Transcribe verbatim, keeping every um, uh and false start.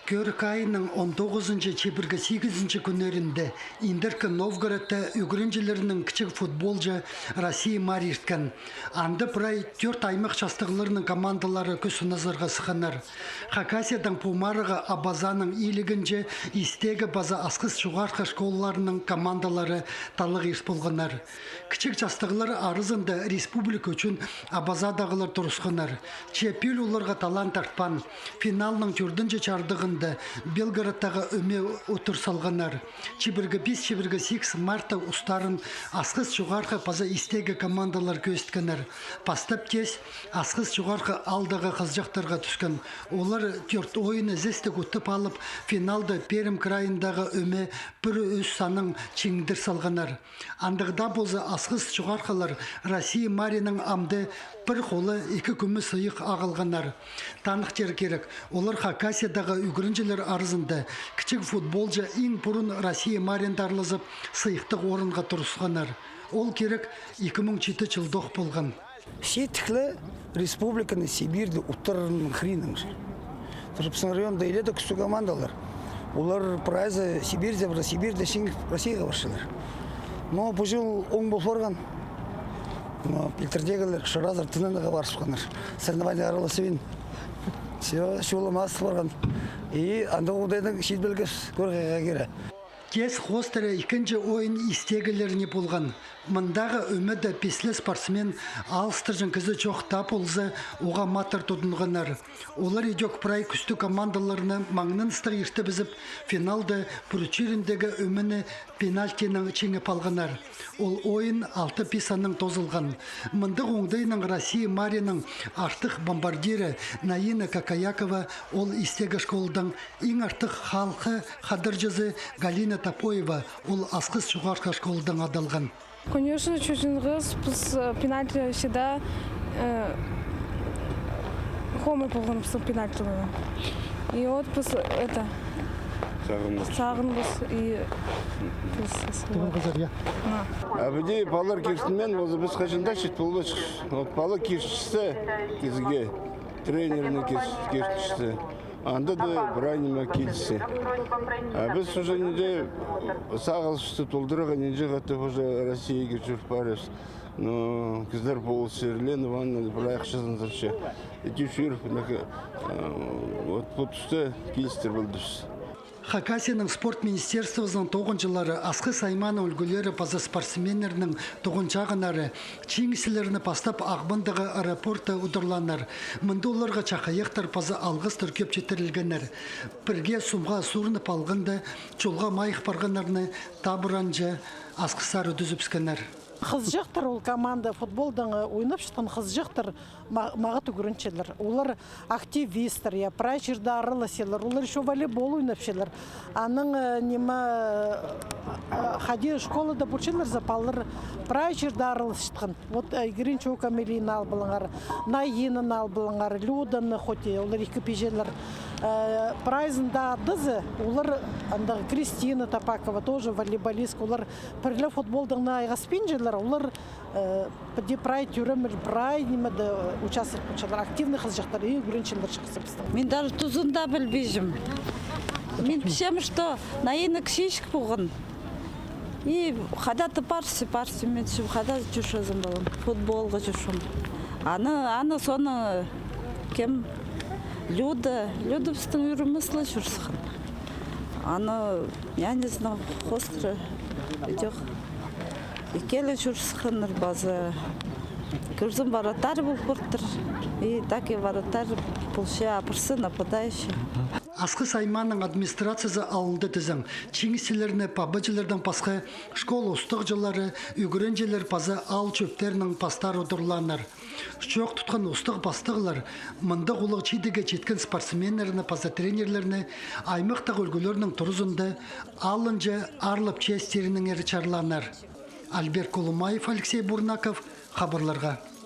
Кӧрік айының он тоғызынҷы, чибіргі сигізінҷі кӱннерінде Индіркі Новгородта ӱгренҷілернең кічіг футболҷа Россия марии ирткен. Анда прай тӧрт аймах частығларның командалары кӱс сыназарға сыхханнар. Хакасиядаң пу марығға Абазаның илігінҷе истегі паза Асхыс чоғархы школаларының командалары таллағ ирт полғаннар. Кічіг частығлар аразында республика ӱчӱн Абазадағылар турысханнар. Че пӱӱл оларға талаан тартпаан. Финалның тӧртінҷі чардығында Белгородтағы ӧме утыр салғаннар. Чибіргі пис, чибіргі сигіс мартта устарын Асхыс чоғархы паза истегі командалар кӧзіткеннер. Пастап тез Асхыс чоғархы аалдағы хызыҷахтарға тӱскен. Олар тӧрт ойын ізестіг утып алып, финалда Пермь крайындағы ӧме пір ӱс саннаң чиңдір салғаннар. Андағ даа полза, Асхыс чоғархылар Россия мариинең амды пір холы ікі кӱмӱс сыйых ағылғаннар. Таныхтирға кирек, олар Хакасиядағы ӱгренҷілер аразында кічіг футболҷа иң пурун Россия мариинда аарлазып, сыйыхтығ орынға турысханнар. Ол кирек ікі муң читі чылдох полған. Сидікле республиканы Сибирьде утарының хыриннаң же. Тырыпсың районда иледе кӱстіг командалар. Олар прайзы Сибирьде, пір Сибирьде чиңіп Россияға парчалар. Но пу чыл оң пол парған. Но пилтірдегілер шыразар тынанарға парысханнар. Соревнование араласып ин. Все, чулым ас парған. И андағ оңдайның чиит пілгес кӧрерге кирек. Тес хоостыра ікінҷі ойын истегілеріне полған. Мындағы ӧмеде пис ле спортсмен алыстырҷаң кізі чох таа полза, уғаа матыр тудынғаннар. Олар идӧк прай кӱстіг командаларны маңнаныстығ иртібізіп, финалда пӱрчиріндегі ӧмені пенальтинаң чиңіп алғаннар. Ол ойын алты пис саннаң тоозылған. Мындағ оңдайнаң Россия мариинең артых бомбардирі Наина Какаякова, ол истегі школдаң, иң артых халхы хадарҷызы Галина Топоева, ол Асхыс чоғархы школдаң адалған. Конечно, чӧрчеңбіс, піс, э, пенальти всегда, э, хомай полғанбыс пенальтилердең. И вот піс это, сағынбыс. Сағынбыс и піс. Туған хызар, я. А піди палалар киртінмеен полза, піс хаҷан даа чит полбасчых. Вот пала киртчетсе, кізіге, тренеріне киртчетсе. Анда даа прай ниме килісче. А піс уже нинҷе сағысты толдырарға, нинҷе хатап уже Россияға чӧріп парыбыс. Но кізілер полысча ірленіп, аны прай ахчазын салча. Іди чӧріп, вот пу туста килістір полдыбыс. Хакасияның спорт министерствозының тоғынҷылары Асхыс аймааның ӱлгӱлері паза спортсменнернің туған чағыннары чиңісчілерні пастап Ағбандағы аэропортта удурлааннар. Мында оларға чахайахтар паза алғыстар кӧп читірілгеннер. Пірге сумға суурынып алғанда, чолға майых парғаннарны табыранҷа Асхыссар ӱдізібіскеннер. Хызыҷахтар, ол команда футболдаң ойнапчатхан хызыҷахтар, ма-, мағат ӱгренчелер. Олар активистер, я, прай чирде араласчалар, олар ещё волейбол ойнапчалар. Анаң, э, ниме, э, хайди школада полчалар за, палалар прай чирде араласчатхан. Вот, э, Игорь Чокамелин ал полыңар, Наинаны ал полыңар, Люданы, хоть и олар ікі пиҷелер. Э, прайзында адазы, олар андағ Кристина Топакова, тоже волейболистка, олар пірле футболдаң на айғаспинчалар, олар Э, піди прай тӧреміл, прай нимеде участвовать полчалар, активный хызыҷахтар, и ӱгренчелер чахсы пістің. Мин даже тузында пілбинчем. Мин пілчем, что Наина кічіҷек полған. И хайда-да парча, парча, мин тіпчем, хайда чӧрчезің, балам, футболға чӧрчем. Аны, аны соонаң кем? Люда, Люда пістің ӱріміс ле чӧріскен. Аны, я не знаю, хоостыра идӧк. Ікӧле чӧрісхеннер паза. Кӧрзем, вратарь пол партыр. И так и вратарь полча, а пірсі нападающий. Асхыс аймааның администрациязы алнында тізең, чиңісчілерні пабаҷылардаң пасха, школа устағҷылары, ӱгренҷілер паза аал чӧптернің пастары удурлааннар. Чоох тутхан устағ-пастағлар мындағ улуғ чидігге читкен спортсменнерні паза тренерлерні аймахтағы ӱлгӱлернің туразында алынҷа аарлап честирінеңер чарлааннар. Альберт Колумаев, Алексей Бурнаков, хабарларға.